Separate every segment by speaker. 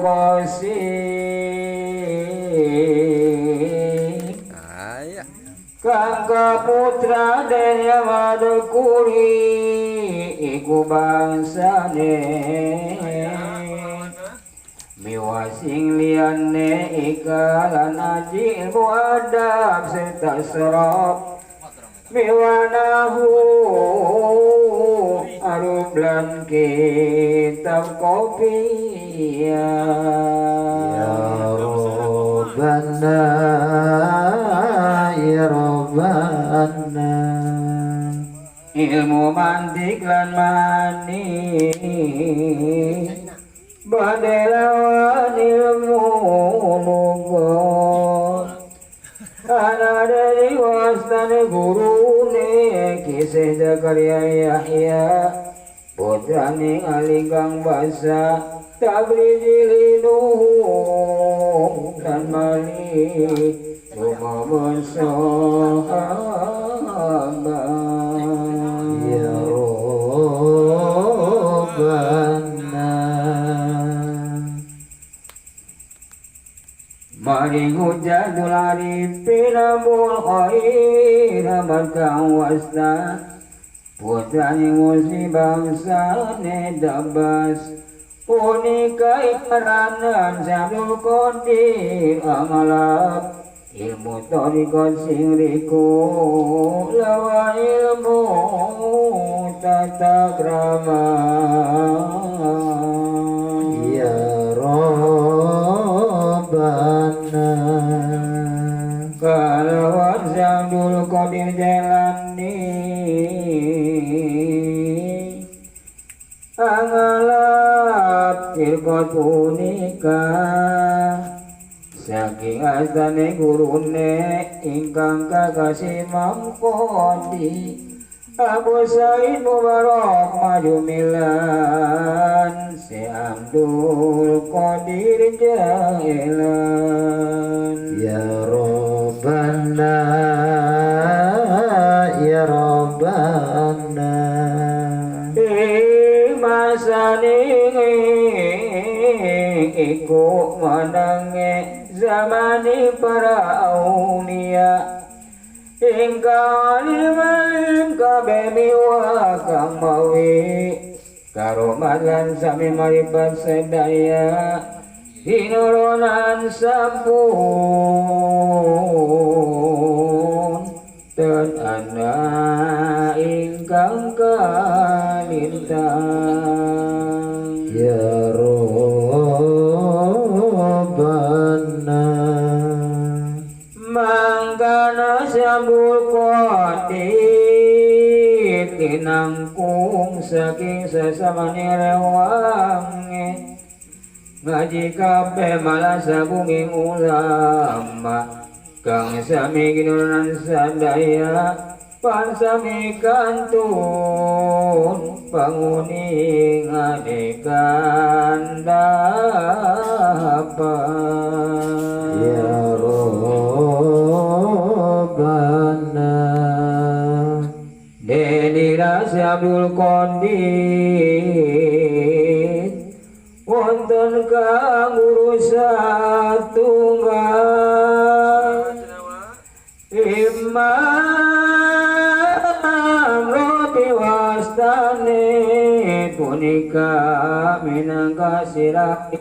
Speaker 1: Qasim.
Speaker 2: Aya.
Speaker 1: Kang kaputra den Yamadkuri iku bangsane miwa sing liyane ikalan aji ilmu adab serta serap miwanahu arub lan kitab kopiah.
Speaker 3: Ya Rabbana ya Rabbana.
Speaker 1: Ilmu mantik lan mani badhe lawan ilmu lugat ana dari wastane gurune kisah Zakaria Yahya putrane Ali kang basa Tabrizi linuhu lan mali rumah sahabat.
Speaker 3: Ya Rabbana.
Speaker 1: Mari hujatul arifin abul khair kang wasta putrane muslim bangsane dabas punika iperanan Syabdul Qadir amalap ilmu tarikat sing riku lawa ilmu tata krama.
Speaker 3: Ya Rabbana.
Speaker 1: Kalawan Syabdul Qadir Jailani angalap firqat punika saking astane gurune ingkang kakasih Imam Qadi Abu Said Mubarak Majumilan Si Abdul Qadir Jailan.
Speaker 3: Ya Rabbana ya Rabbana.
Speaker 1: Masane iku menange zamani para aulia ingkang alim kabeh miwa kang mawi karomat lan sami maribat sedaya hinurunan sampun ten ana ingkang kalintang.
Speaker 3: Ya Rabbana.
Speaker 1: Mangkana Syabdul Qadir tinangkung saking sesamane rewange ngaji kabeh malah sabunging ulama kang sami ginurunan sadaya pan sami kantun panguning adekan dapat.
Speaker 3: Ya Rabbana.
Speaker 1: Denira Syabdul Qadir wonten kang guru satunggal Imam Robi wastane punika minangka sirahin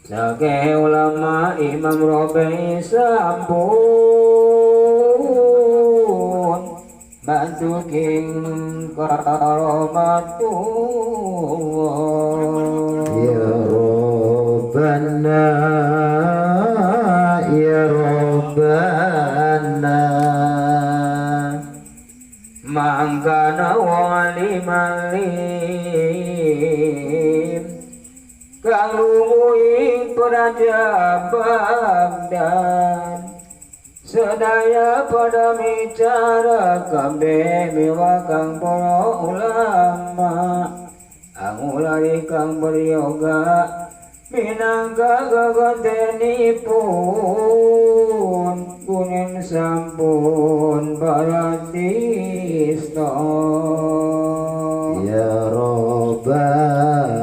Speaker 1: sake ulama Imam Robi sampun bantu king karomatullah.
Speaker 3: Ya Rabbana ya Rabbana.
Speaker 1: Mangkana wong alim alim kang lungu ing praja Baghdad sedaya pada micara kabeh miwa kang para ulama angulari kang beryoga minangka gagantenipun kuning sampun baradisna.
Speaker 3: Ya Rabbana